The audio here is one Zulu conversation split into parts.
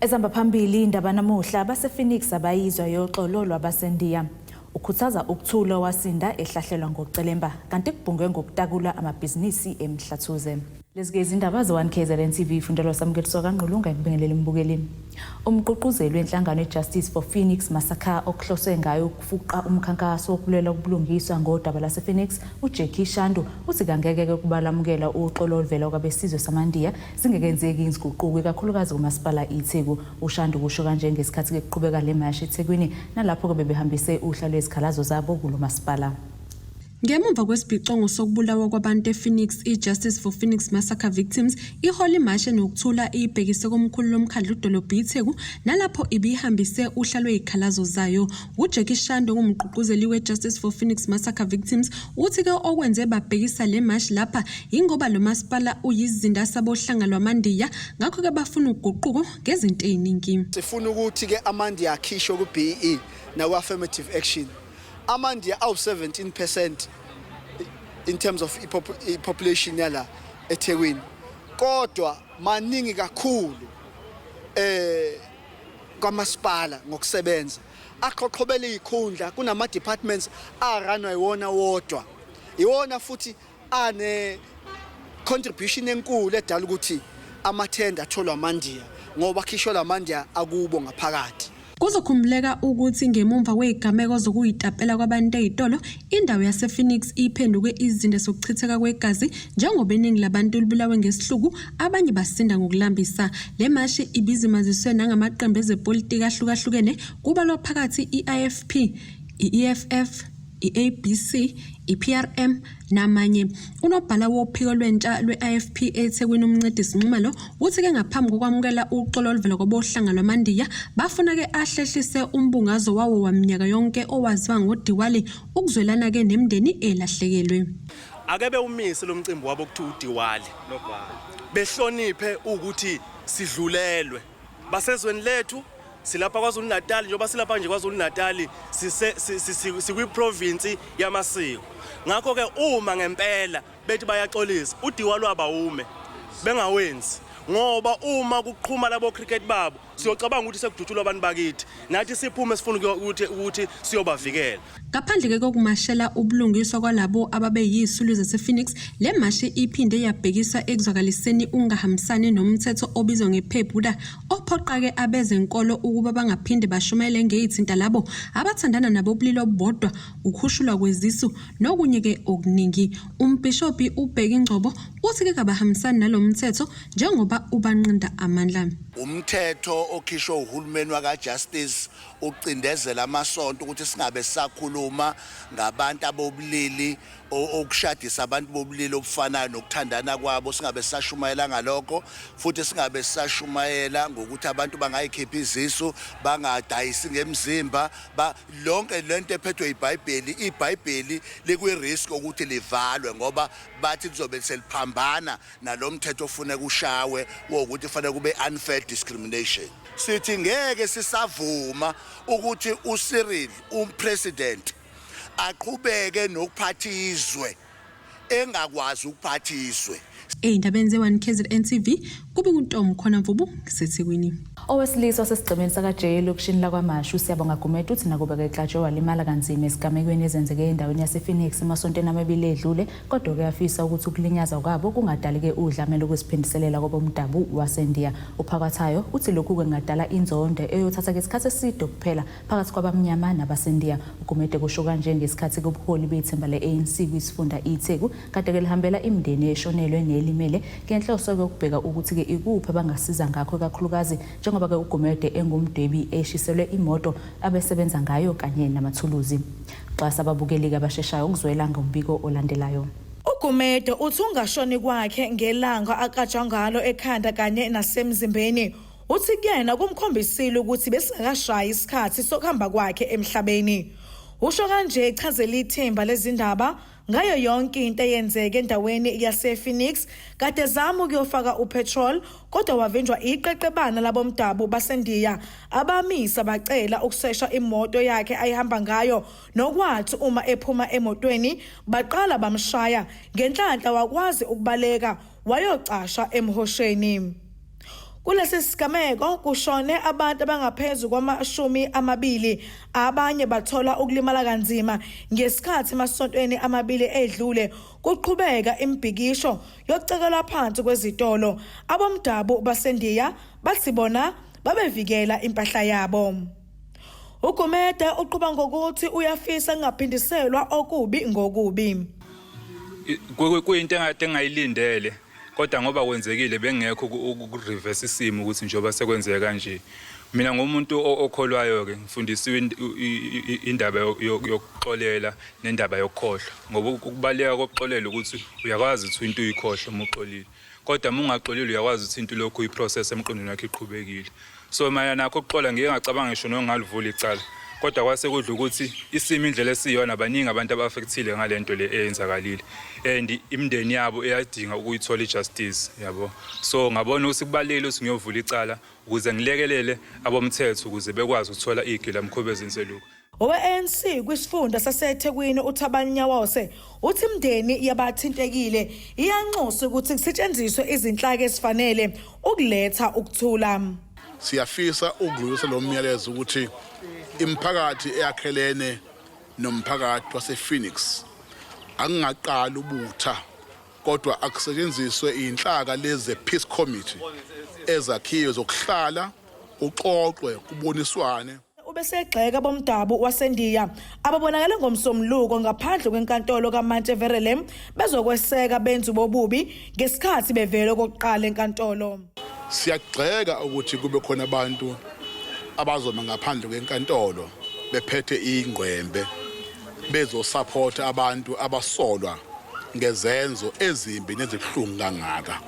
Ezihamba phambili indaba namuhla, basePhoenix abayizwa yoxolo lwabaseNdiya. Ukhuthaza ukuthula wasinda ehlahlelwa ngocelemba, kanti kubhungwe ngokutakula amabhizinisi eMhlathuze. Lezi-ke izindaba ze-1 KZN TV, ifundelwa Samukeliso kaNgqulunga ekubingelela imbukeli. Umgqugquzeli wenhlangano iJustice for Phoenix Massacre okuhloswe ngayo ukufuqa umkhankaso wokulwela ubulungiswa ngodaba lwasePhoenix, uJackie Shandu, uthi kangeke-ke kubalamukela uxolo oluvela kwabesizwe samaNdiya zingekenzeki izinguquko, ikakhulukazi kumasipala iTheku. UShandu kusho kanje ngesikhathi-ke kuqhubeka le mashi eThekwini, nalapho-ke bebehambise uhla lwezikhalazo zabo kulo masipala. Ngemuva kwesibhicongo sokubulawa kwabantu ePhoenix, i-Justice for Phoenix Massacre Victims ihola imashi enokuthula iyibhekise komkhulu lomkhandlu-dolobha iTheku, nalapho ibihambise uhla lwezikhalazo zayo. UJackie Shandu ongumgqugquzeli we-Justice for Phoenix Massacre Victims uthi-ke okwenze babhekisa le mashi lapha yingoba lo masipala uyisizinda sabohlanga lwamaNdiya, ngakho-ke bafuna uguquko ngezinto ey'ningi. Sifuna ukuthi-ke amaNdiya akhishwe ku-BEE nakwi-affirmative action. AmaNdiya awu-17% in terms of i-population yala eThekwini, kodwa maningi kakhulu kwamasipala ngokusebenza, aqhoqhobela izikhundla kunama departments a-run-wa iwona wodwa, iwona futhi ane contribution enkulu edala ukuthi amathenda atholwa amaNdiya, ngoba akhishwa lamaNdiya akubo ngaphakathi. Kuzokhumbuleka ukuthi ngemumva kwezigameko zokuyitapela kwabantu ey'tolo, indawo yasePhoenix iphenduke isizinda sokuchitheka kwegazi njengoba iningi labantu libulawe ngesihluku, abanye basinda ngokulambisa. Le mashi ibizimaziswe nangamaqembu ezepolitiki ahlukahlukene, kubalwa phakathi i-IFP, i-EFF, i-ABC, i-PRM namanye. Unobhala wophiko lwentsha lwe-IFP eThekwini uMncedisi Nxumalo uthi-ke ngaphambi kokwamukela uxolo oluvela kwabohlanga lwamaNdiya, bafuna-ke ahlehlise umbungazo wawo waminyaka yonke owaziwa ngoDiwali ukuzwelana-ke nemindeni elahlekelwe. Ake bewumise lo mcimbi wabo okuthiwa uDiwali, behloniphe ukuthi sidlulelwe basezweni lethu, silapha KwaZulu Natal. Njengoba silapha nje KwaZulu Natal, sikwi-province yamasiko, ngakho-ke uma ngempela bethi bayaxolisa, uDiwali wabawume bengawenzi, ngoba uma kuqhuma labo cricket babo siyocabanga ukuthi sekudutshulwa abantu bakithi, nathi siphume sifuna ukuthi siyobavikela. Ngaphandle-ke kokumashela ubulungiswa kwalabo ababeyizisulu zasePhoenix, le mashi iphinde yabhekiswa ekuzwakaliseni ukungahambisani nomthetho obizwa ngePEBUDA, ophoqa-ke abezenkolo ukuba bangaphinde bashumayele ngey'thinta labo abathandana nabo ubulili obubodwa, ukukhushulwa kwezisu nokunye-ke okuningi. UMbhishobhi uBheki Ngcobo uthi-ke kabahambisani nalo mthetho njengoba ubanqinda amandla. Umthetho okhishwe uhulumeni wakaJustice ucindezela amasonto ukuthi singabe sisakhuluma ngabantu abobulili, okushadisa abantu bobulili obufanayo nokuthandana kwabo, singabe sisashumayela ngalokho, futhi singabe sisashumayela ngokuthi abantu bangayikhipha izisu, bangadayisi ngemizimba, lonke lento ephethwe iBhayibheli. IBhayibheli likwi-risk ukuthi livalwe ngoba bathi kuzobe seliphambana nalomthetho ofuneka ushawe wokuthi kufanele kube unfair discrimination. Sithi ngeke sisavuma ukuthi uCyril, umpresident, aqhubeke nokuphatha izwe engakwazi ukuphatha izwe. Ey'ndabeni ze-1 KZN TV, kube kuNtombi Khona Mvubu ngiseThekwini. Owesilisa osesigcemeni saka-J elokishini lakwaMashu, uSiyabonga Gumede, uthi nakuba keklatshwe walimala kanzima esigamekweni ezenzeke endaweni yasePhoenix emasontweni amabili edlule, kodwa kuyafisa ukuthi ukulinyazwa kwabo kungadali-ke udlame lokuziphindiselela kwabomdabu waseNdiya. Uphakathayo uthi lokhu kungadala inzondo eyothatha isikhathi eside kuphela phakathi kwabamnyama nabaseNdiya. UGumede kusho kanje ngesikhathi kubuholi bethimba le-ANC kwisifunda iTheku kade ke lihambela imindeni eshonelwe nelimele ngenhloso yokubheka ukuthi-ke ikuphi abangasiza ngakho, ikakhulukazi njengoba-ke uGumede engumdwebi eshiselwe imoto abesebenza ngayo kanye namathuluzi. Xasa ababukeli-ke abasheshayo ukuzwela ngombiko olandelayo. UGumede uthi ungashoni kwakhe ngelanga akatshwa ngalo ekhanda kanye nasemzimbeni, uthi kuyena kumkhombisile ukuthi besingakashayi isikhathi sokuhamba kwakhe emhlabeni. Usho kanje echazela ithimba lezindaba ngayo yonke into eyenzeke endaweni yasePhoenix kade zama ukuyofaka upetrol, kodwa wavinjwa iqeqebana labomdabu baseNdiya abamisa bacela ukusesha imoto yakhe ayihamba ngayo, nokwathi uma ephuma emotweni baqala bamshaya. Ngenhlanhla wakwazi ukubaleka wayocasha emhosheni. Kulesi sigameko kushone abantu abangaphezu kwama-20, abanye bathola ukulimala kanzima ngesikhathi emasontweni amabili edlule kuqhubeka imibhikisho yokucekelwa phansi kwezitolo. Abomdabu baseNdiya bathi bona babevikela impahla yabo. UGumede uqhuba ngokuthi uyafisa kungaphindiselwa okubi ngokubi. Kuyinto engade engayilindele, kodwa ngoba kwenzekile bengekho uku-reverse isimo ukuthi njengoba sekwenzeka kanje. Mina ngumuntu okholwayo-ke, ngifundisiwe indaba yokuxolela nendaba yokukhohlwa, ngoba ukubaluleka kokuxolela ukuthi uyakwazi ukuthi into uyikhohlwe uma uxolile, kodwa uma ungaxolile uyakwazi ukuthi into lokhu uyi-process emqondweni wakho iqhubekile. So mayelana nakho ukuxola, ngike ngacabanga ngisho nokungalivula icala, kodwa kwase kudla ukuthi isimo indlela esiyona, baningi abantu aba-affectile ngale nto le eyenzakalile and imindeni yabo iyadinga ukuyithola i-justice yabo. So ngabona ukuthi kubalulekile ukuthi ngiyovula icala ukuze ngilekelele abomthetho ukuze bekwazi ukuthola iy'gilamkhuba ezenze lokhu. Owe-ANC kwisifunda saseThekwini uThabani Nyawose uthi imindeni yabathintekile iyanxusa ukuthi kusetshenziswe izinhlaka ezifanele ukuletha ukuthula. Siyafisa ukudlulisa lo myalezo ukuthi imiphakathi eyakhelene nomphakathi wasePhoenix akungaqali ubutha, kodwa akusetshenziswe iy'nhlaka lezi ze-peace committee ezakhiwe zokuhlala kuxoxwe kuboniswane. Ubesegxeka bomdabu waseNdiya ababonakale ngomsombuluko ngaphandle kwenkantolo kaMantshi Verulam bezokweseka benzi bobubi ngesikhathi bevele okokuqala enkantolo. Siyagxeka ukuthi kube khona abantu abazoma ngaphandle kwenkantolo bephethe ingqwembe bezosupport abantu abasolwa ngezenzo ezimbi nezibuhlungu kangaka.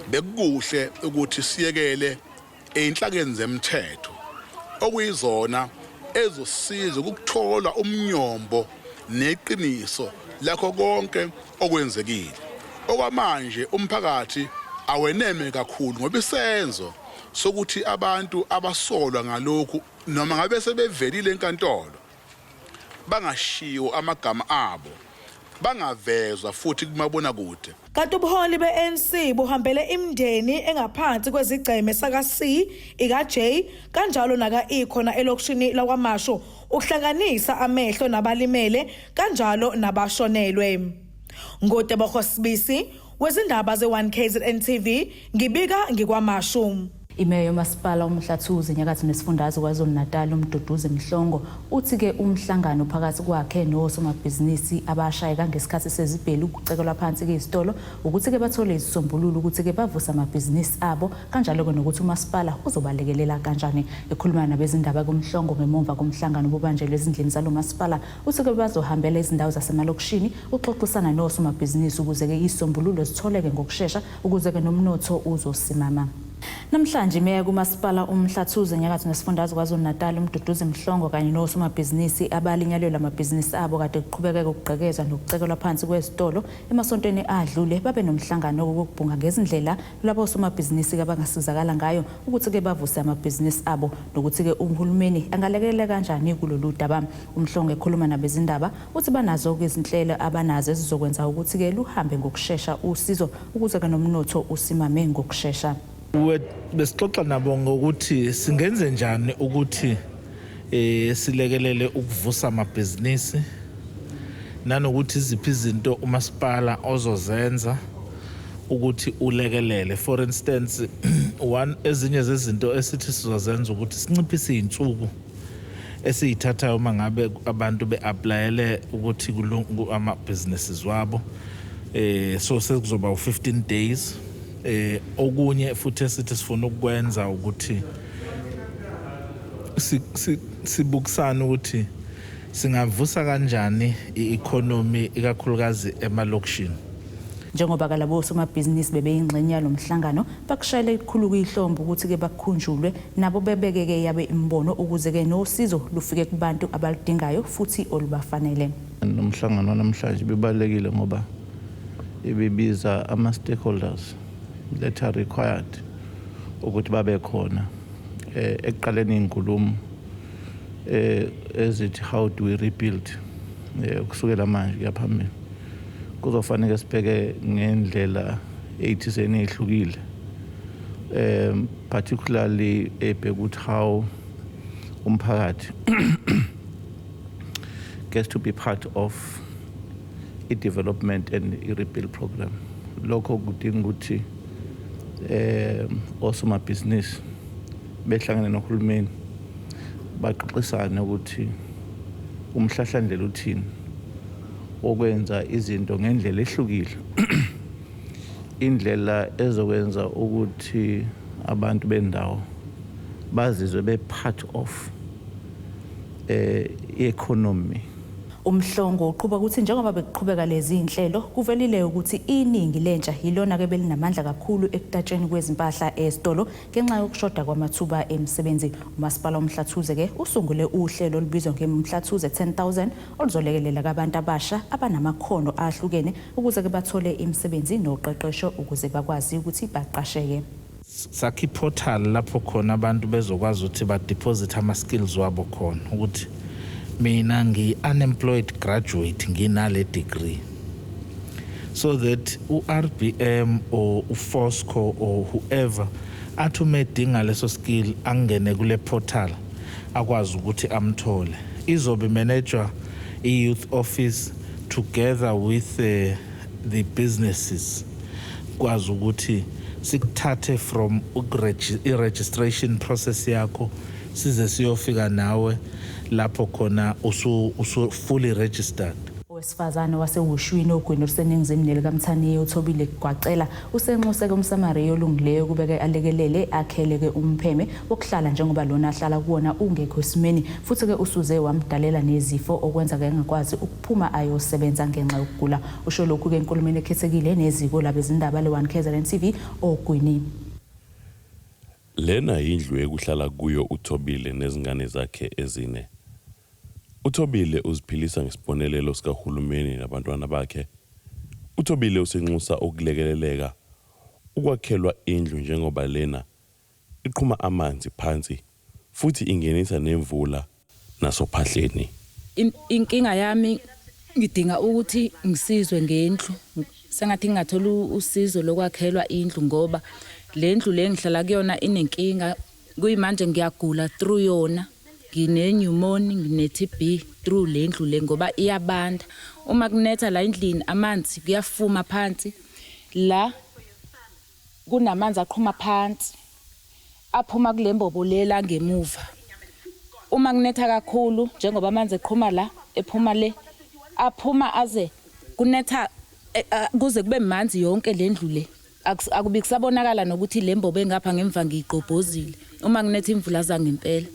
Bekukuhle ukuthi siyekele ey'nhlakeni zemthetho okuyizona ezosiza ukuthola umnyombo neqiniso lakho konke okwenzekile. Okwamanje umphakathi aweneme kakhulu ngoba isenzo sokuthi abantu abasolwa ngalokhu noma ngabe sebevelile enkantolo bangashiwo amagama abo, bangavezwa futhi kumabonakude. Kanti ubuholi be-ANC buhambele imindeni engaphansi kwezigceme saka-C, ika-J kanjalo naka-E khona elokishini lakwaMashu ukuhlanganisa amehlo nabalimele kanjalo nabashonelwe. NguTebogo Sibisi wezindaba ze-1 KZN TV ngibika ngikwaMashu. Imeya yomasipala uMhlathuze nyakatho nesifundazwe KwaZulu-Natal uMduduzi Mhlongo uthi-ke umhlangano phakathi kwakhe nosomabhizinisi abashayeka ngesikhathi sezibhelu ukucekelwa phansi kwezitolo ukuthi-ke bathole izisombululo ukuthi-ke bavuse amabhizinisi abo, kanjalo-ke nokuthi umasipala uzobalekelela kanjani. Ekhuluma nabezindaba kuMhlongo ngemumva komhlangano obubanjelwe ezindlini zalo masipala, uthi-ke bazohambela izindawo zasemalokishini uxoxisana nosomabhizinisi ukuze-ke izisombululo zitholeke ngokushesha ukuze-ke nomnotho uzosimama. Namhlanje imeya kumasipala uMhlathuze nyakatho nesifundazwe KwaZulu-Natal uMduduzi Mhlongo kanye nosomabhizinisi abalinyalelwe amabhizinisi abo kade kuqhubekeka ukugqekezwa nokucekelwa phansi kwezitolo emasontweni adlule babe nomhlangano wokubhunga ngezindlela labo somabhizinisi abangasizakala ngayo ukuthi-ke bavuse amabhizinisi abo nokuthi-ke uhulumeni angalekelela kanjani kulolu daba. UMhlongo ekhuluma nabezindaba uthi banazo-ke izinhlelo abanazo ezizokwenza ukuthi-ke luhambe ngokushesha usizo ukuze-ke nomnotho usimame ngokushesha. Besixoxa nabo ngokuthi singenze njani ukuthi silekelele ukuvusa amabhizinisi nanokuthi iziphi izinto umasipala ozozenza ukuthi ulekelele. For instance, one ezinye zezinto esithi sizozenza ukuthi sinciphise iy'nsuku esiyithathayo uma ngabe abantu be-applyele ukuthi ama-businesses wabo, so sekuzoba u-15 days. Okunye futhi esithi sifuna ukukwenza ukuthi sibukisane ukuthi singavusa kanjani i-economy, ikakhulukazi emalokishini. Njengoba kalabo somabhizinisi bebeyingxenye yalo mhlangano, bakushayela ikhulu kuyihlombe ukuthi-ke bakhunjulwe nabo bebeke-ke yabe imibono ukuze-ke nosizo lufike kubantu abaludingayo futhi olubafanele. Nomhlangano wanamhlanje bebalulekile ngoba ibibiza ama-stakeholders that are required ukuthi babe khona ekuqaleni inkulumo ezithi how do we rebuild kusukela manje kuya phambili. Kuzofanele sibheke ngendlela eyithizeni ehlukile Particularly ebheka ukuthi how umphakathi gets to be part of i-development and i-rebuild program. Lokho kudinga ukuthi osomabhizinisi behlangane nohulumeni, baxoxisane ukuthi umhlahlandlela uthini okwenza izinto ngendlela ehlukile, indlela ezokwenza ukuthi abantu bendawo bazizwe be-part of economy. Umhlongo uqhuba ukuthi njengoba bekuqhubeka lezi inhlelo, kuvelile ukuthi iningi lentsha yilona-ke belinamandla kakhulu ekutatsheni kwezimpahla esitolo ngenxa yokushoda kwamathuba emisebenzi. Umasipala uMhlathuze-ke usungule uhlelo olubizwa ngeMhlathuze 10,000 oluzolekelela abantu abasha abanamakhono ahlukene ukuze-ke bathole imisebenzi noqeqesho ukuze bakwazi ukuthi baqasheke. Sakhe i-portal lapho khona abantu bezokwazi ukuthi ba-deposit ama-skills wabo khona, ukuthi mina ngi-unemployed graduate, nginale degree, so that u-RBM or uFosco or whoever athi uma edinga leso skill, angene kule portal, akwazi ukuthi amthole. Izobe managwa i-youth office together with the businesses, kwazi ukuthi sikuthathe from i-registration process yakho size siyofika nawe lapho khona usu fully registered. Owesifazane waseWushwini ogwini oluseningizimu nelikaMthaniya, uThobile Gwacela, usenxuseke umSamariya olungileyo kubeke alekelele akheleke umpheme wokuhlala, njengoba lona ahlala kuwona ungekho esimeni, futhi-ke usuze wamdalela nezifo okwenza-ke engakwazi ukuphuma ayosebenza ngenxa yokugula. Usho lokhu-ke enkulumeni ekhethekile neziko labezindaba le-1 KZN TV ogwini. Lena yindlu ekuhlala kuyo uThobile nezingane zakhe ezine. UThobile uziphilisa ngesibonelelo sikahulumeni nabantwana bakhe. UThobile usenxusa ukulekeleleka ukwakhelwa indlu, njengoba lena iqhuma amanzi phansi futhi ingenisa nemvula nasophahleni. Inkinga yami, ngidinga ukuthi ngisizwe ngendlu. Sengathi ngingathola usizo lokwakhelwa indlu, ngoba le ndlu le ngihlala kuyona inenkinga. Kuyimanje ngiyagula through yona, ngine-pneumonia, ngine-TB through le ndlu le, ngoba iyabanda. Uma kunetha la endlini, amanzi kuyafuma phansi la, kunamanzi aqhuma phansi aphuma kule mbobo lela ngemuva. Uma kunetha kakhulu, njengoba amanzi eqhuma la, ephuma le, aphuma aze kunetha kuze kube manzi yonke le ndlu le. Akubi kusabonakala nokuthi le mbobo engapha ngemva ngiyigqobhozile uma kunetha imvula zangempela.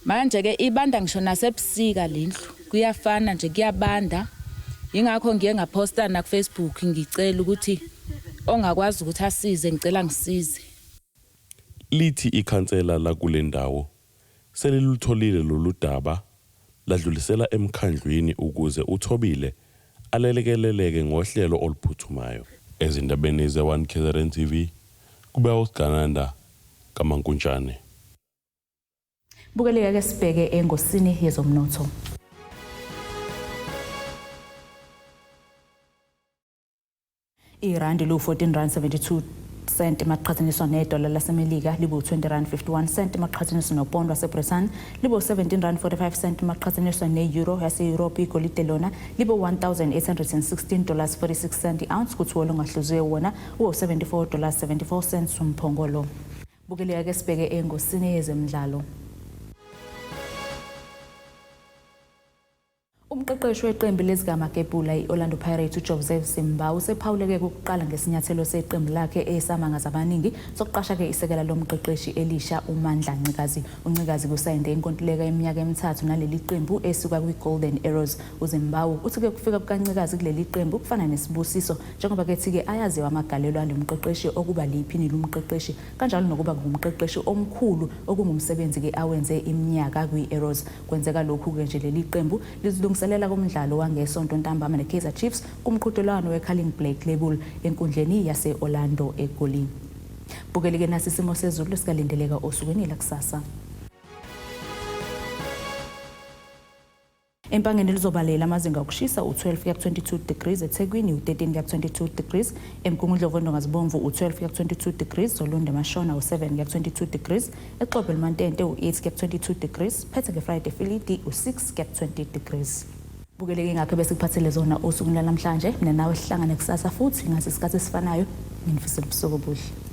Manje-ke ibanda ngisho nasebusika le ndlu, kuyafana nje, kuyabanda. Yingakho ngiye ngaphosta naku-Facebook ngicela ukuthi ongakwazi ukuthi asize, ngicela ngisize. Lithi ikhansela lakule ndawo selilutholile lolu daba, ladlulisela emkhandlwini ukuze uThobile alelekeleleke ngohlelo oluphuthumayo. Ezindabeni ze-1 KZN TV, kube uSigananda kaMankuntshane. Bukeleka ke, sibheke engosini yezomnotho. Irandi lu-14 rand 72 cent maqhathaniswa nedola laseMelika, libu-20 rand 51 cent maqhathaniswa nopondo waseBritain, libu-17 rand 45 cent maqhathaniswa ne-euro yase-Europe. Igolide lona libu-1816 dollars 46 cent i-ounce, kuthiwa olungahluziwe wona uwu-74 dollars 74 cents umphongolo. Bukeleka ke, sibheke engosini yezemidlalo. Umqeqeshi weqembu lezikamakepula i-Orlando Pirates, uJoseph Zimbabwe, usephawuleke kokuqala ngesinyathelo seqembu lakhe esamangaza abaningi sokuqasha-ke isekela lomqeqeshi elisha, uMandla Ncikazi. UNcikazi kusayinde inkontileka yeminyaka emithathu naleli qembu esuka kwi-Golden Arrows. UZimbabwe uthi-ke kufika kukaNcikazi kuleli qembu kufana nesibusiso, njengoba kethi-ke ayaziwa amagalelo alo mqeqeshi okuba liphini lomqeqeshi kanjalo nokuba ngumqeqeshi omkhulu, okungumsebenzi-ke awenze iminyaka kwi-Arrows. Kwenzeka lokhu-ke nje leli qembu lizilungiselela kumdlalo wangesonto ntambama ne-Kaizer Chiefs kumqhudelwano we-Carling Black Label enkundleni yase-Orlando eGoli. Bukeli-ke, nasi isimo sezulu sikalindeleka osukwini lakusasa. Empangeni lizobalela amazinga okushisa u-12 kuya ku-22 degrees, eThekwini u-13 kuya ku-22 degrees, eMgungundlovu oNdongazibomvu u-12 kuya ku-22 degrees, Olundi eMashona u-7 kuya ku-22 degrees, eXobho eLimantente u-8 kuya ku-22 degrees, phethe ngeFriday Filidi u-6 kuya ku-20 degrees. Bukeleke ngakho bese kuphathele zona osukwini lwanamhlanje. Mina nawe sihlangane kusasa futhi ngasi isikhathi esifanayo. Nginifisela ubusuku obuhle.